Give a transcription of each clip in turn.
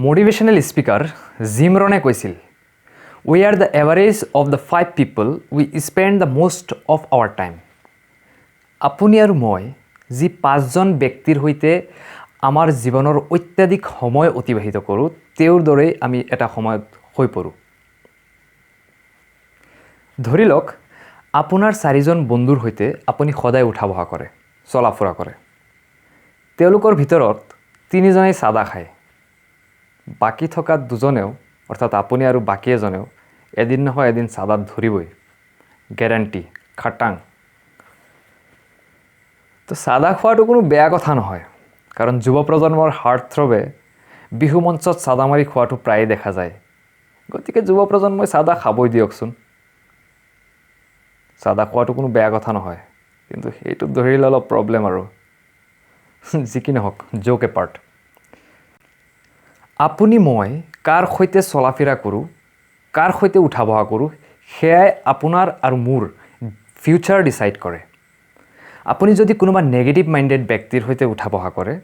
Motivational speaker gym ৰনে কৈছিল, "We are the average of the five people we spend the most of our time." আপুনি আৰু মই যি পাঁচজন ব্যক্তিৰ সৈতে আমাৰ জীৱনৰ অত্যাধিক সময় অতিবাহিত কৰোঁ, তেওঁৰ দৰেই আমি এটা সময়ত হৈ পৰোঁ। ধৰি লওক, আপোনাৰ চাৰিজন বন্ধুৰ সৈতে আপুনি সদায় উঠা বহা কৰে, চলা ফুৰা কৰে। তেওঁলোকৰ ভিতৰত তিনিজনেই চাদা খায়। বাকী থকা দুজনেও, অৰ্থাৎ আপুনি আৰু বাকী এজনেও এদিন নহয় এদিন চাদাত ধৰিবই, গেৰাণ্টি, খাটাং। তো চাদা খোৱাটো কোনো বেয়া কথা নহয়, কাৰণ যুৱ প্ৰজন্মৰ হাৰ্ট থ্ৰবে বিহু মঞ্চত চাদা মাৰি খোৱাটো প্ৰায়ে দেখা যায়। গতিকে যুৱ প্ৰজন্মই চাদা খাবই দিয়কচোন। চাদা খোৱাটো কোনো বেয়া কথা নহয়, কিন্তু সেইটো ধৰিলে অলপ প্ৰব্লেম আৰু। যি কি নহওক, জ'ক এপাৰ্ট, আপুনি মই কাৰ সৈতে চলা ফিৰা কৰোঁ, কাৰ সৈতে উঠা বহা কৰোঁ, সেয়াই আপোনাৰ আৰু মোৰ ফিউচাৰ ডিচাইড কৰে। আপুনি যদি কোনোবা নেগেটিভ মাইণ্ডেড ব্যক্তিৰ সৈতে উঠা বহা কৰে,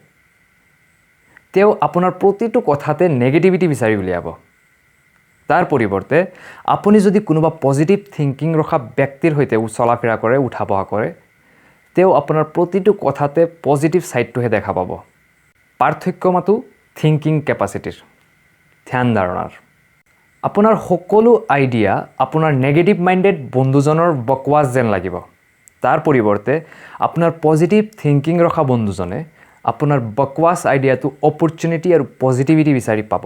তেওঁ আপোনাৰ প্ৰতিটো কথাতে নেগেটিভিটি বিচাৰি উলিয়াব। তাৰ পৰিৱৰ্তে আপুনি যদি কোনোবা পজিটিভ থিংকিং ৰখা ব্যক্তিৰ সৈতে চলা ফিৰা কৰে, উঠা বহা কৰে, তেওঁ আপোনাৰ প্ৰতিটো কথাতে পজিটিভ ছাইডটোহে দেখা পাব। পাৰ্থক্য মাথোঁ থিংকিং কেপাচিটিৰ, ধ্যান ধাৰণাৰ। আপোনাৰ সকলো আইডিয়া আপোনাৰ নেগেটিভ মাইণ্ডেড বন্ধুজনৰ বকৱাছ যেন লাগিব। তাৰ পৰিৱৰ্তে আপোনাৰ পজিটিভ থিংকিং ৰখা বন্ধুজনে আপোনাৰ বকৱাছ আইডিয়াটো অপৰচুনিটি আৰু পজিটিভিটি বিচাৰি পাব,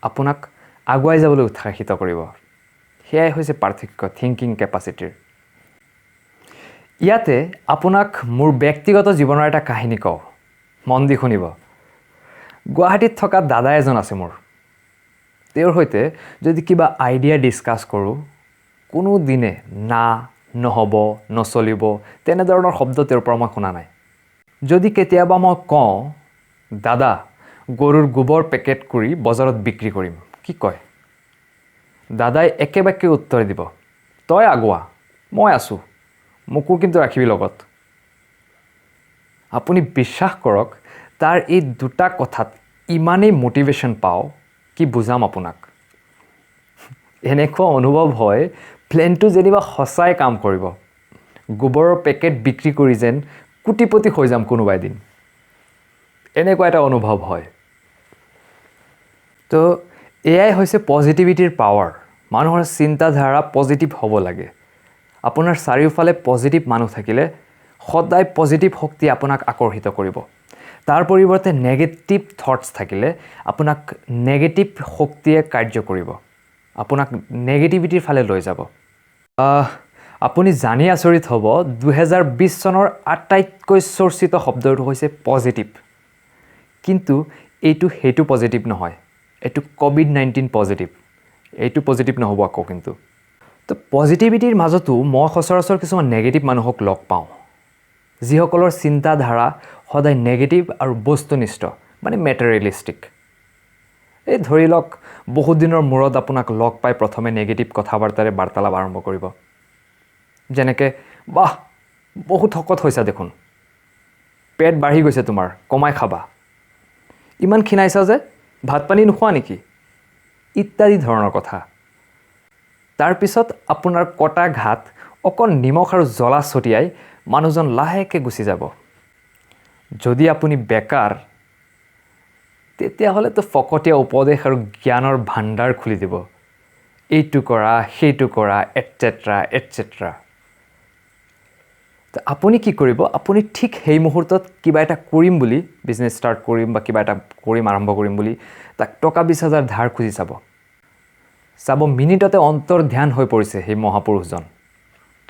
আপোনাক আগুৱাই যাবলৈ উৎসাহিত কৰিব। সেয়াই হৈছে পাৰ্থক্য থিংকিং কেপাচিটিৰ। ইয়াতে আপোনাক মোৰ ব্যক্তিগত জীৱনৰ এটা কাহিনী কওঁ, মন দি শুনিব। গুৱাহাটীত থকা দাদা এজন আছে মোৰ। তেওঁৰ সৈতে যদি কিবা আইডিয়া ডিছকাছ কৰোঁ, কোনো দিনে না, নহ'ব, নচলিব, তেনেধৰণৰ শব্দ তেওঁৰ পৰা মই শুনা নাই। যদি কেতিয়াবা মই কওঁ, "দাদা, গৰুৰ গোবৰ পেকেট কৰি বজাৰত বিক্ৰী কৰিম, কি কয়?" দাদাই একে বাক্যে উত্তৰ দিব, "তই আগুৱা, মই আছোঁ, মোকো কিন্তু ৰাখিবি লগত।" আপুনি বিশ্বাস কৰক, তাৰ এই দুটা কথাত ইমানেই মটিভেশ্যন পাওঁ, কি বুজাম আপোনাক। এনেকুৱা অনুভৱ হয়, প্লেনটো যেনিবা সঁচাই কাম কৰিব, গোবৰৰ পেকেট বিক্ৰী কৰি যেন কোটিপতি হৈ যাম কোনোবা এদিন, এনেকুৱা এটা অনুভৱ হয়। তো এয়াই হৈছে পজিটিভিটিৰ পাৱাৰ। মানুহৰ চিন্তাধাৰা পজিটিভ হ'ব লাগে। আপোনাৰ চাৰিওফালে পজিটিভ মানুহ থাকিলে সদায় পজিটিভ শক্তি আপোনাক আকৰ্ষিত কৰিব। তাৰ পৰিৱৰ্তে নেগেটিভ থটছ থাকিলে আপোনাক নেগেটিভ শক্তিয়ে কাৰ্য কৰিব, আপোনাক নেগেটিভিটিৰ ফালে লৈ যাব। আপুনি জানি আচৰিত হ'ব, 2020 চনৰ আটাইতকৈ চৰ্চিত শব্দটো হৈছে পজিটিভ। কিন্তু এইটো সেইটো পজিটিভ নহয়, এইটো ক'ভিড-19 পজিটিভ। এইটো পজিটিভ নহ'ব আকৌ কিন্তু। তো পজিটিভিটিৰ মাজতো মই সচৰাচৰ কিছুমান নেগেটিভ মানুহক লগ পাওঁ, যিসকলৰ চিন্তাধাৰা সদায় নেগেটিভ আৰু বস্তুনিষ্ঠ, মানে মেটেৰিয়েলিষ্টিক। এই ধৰি লওক, বহুত দিনৰ মূৰত আপোনাক লগ পাই প্ৰথমে নেগেটিভ কথা বাৰ্তাৰে বাৰ্তালাপ আৰম্ভ কৰিব। যেনেকৈ, "বাহ, বহুত শকত হৈছা দেখোন, পেট বাঢ়ি গৈছে তোমাৰ, কমাই খাবা। ইমান ক্ষীণাইছা যে, ভাত পানী নোখোৱা নেকি?" ইত্যাদি ধৰণৰ কথা। তাৰপিছত আপোনাৰ কটা ঘাত অকণ নিমখ আৰু জ্বলা ছটিয়াই মানুহজন লাহেকৈ গুচি যাব। যদি আপুনি বেকাৰ, তেতিয়াহ'লেতো ফকতীয়া উপদেশ আৰু জ্ঞানৰ ভাণ্ডাৰ খুলি দিব, এইটো কৰা, সেইটো কৰা, এটচেট্ৰা এটচেট্ৰা। আপুনি কি কৰিব? আপুনি ঠিক সেই মুহূৰ্তত কিবা এটা কৰিম বুলি, বিজনেছ ষ্টাৰ্ট কৰিম বা কিবা এটা কৰিম, আৰম্ভ কৰিম বুলি তাক টকা 20,000 ধাৰ খুজি চাব। চাব, মিনিটতে অন্তৰ ধ্যান হৈ পৰিছে সেই মহাপুৰুষজন।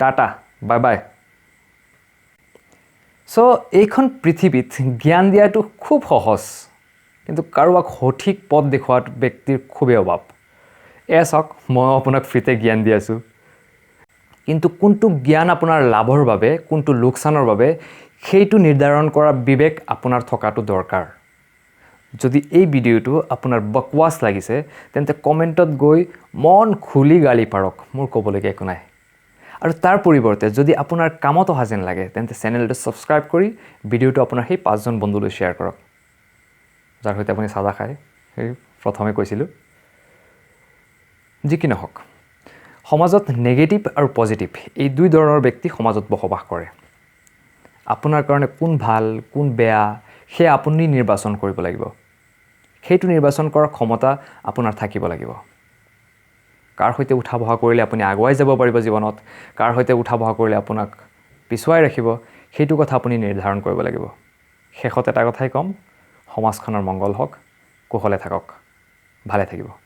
Tata, bye bye. চ' এইখন পৃথিৱীত জ্ঞান দিয়াটো খুব সহজ, কিন্তু কাৰোবাক সঠিক পথ দেখুওৱাটো ব্যক্তিৰ খুবেই অভাৱ। এয়া চাওক, মই আপোনাক ফ্ৰীতে জ্ঞান দি আছোঁ। কিন্তু কোনটো জ্ঞান আপোনাৰ লাভৰ বাবে, কোনটো লোকচানৰ বাবে, সেইটো নিৰ্ধাৰণ কৰা বিবেক আপোনাৰ থকাটো দৰকাৰ। যদি এই ভিডিঅ'টো আপোনাৰ বকৱাছ লাগিছে, তেন্তে কমেণ্টত গৈ মন খুলি গালি পাৰক, মোৰ ক'বলগীয়া একো নাই। আৰু তাৰ পৰিৱৰ্তে যদি আপোনাৰ কামত অহা যেন লাগে, তেন্তে চেনেলটো ছাবস্ক্ৰাইব কৰি ভিডিঅ'টো আপোনাৰ সেই পাঁচজন বন্ধুলৈ শ্বেয়াৰ কৰক, যাৰ সৈতে আপুনি চাদা খায়, সেই প্ৰথমে কৈছিলোঁ। যি কি নহওক, সমাজত নেগেটিভ আৰু পজিটিভ এই দুই ধৰণৰ ব্যক্তি সমাজত বসবাস কৰে। আপোনাৰ কাৰণে কোন ভাল কোন বেয়া সেয়া আপুনি নিৰ্বাচন কৰিব লাগিব। সেইটো নিৰ্বাচন কৰাৰ ক্ষমতা আপোনাৰ থাকিব লাগিব। কাৰ সৈতে উঠা বহা কৰিলে আপুনি আগুৱাই যাব পাৰিব জীৱনত, কাৰ সৈতে উঠা বহা কৰিলে আপোনাক পিছুৱাই ৰাখিব, সেইটো কথা আপুনি নিৰ্ধাৰণ কৰিব লাগিব। শেষত এটা কথাই ক'ম, সমাজখনৰ মংগল হওক, কুশলে থাকক, ভালে থাকিব।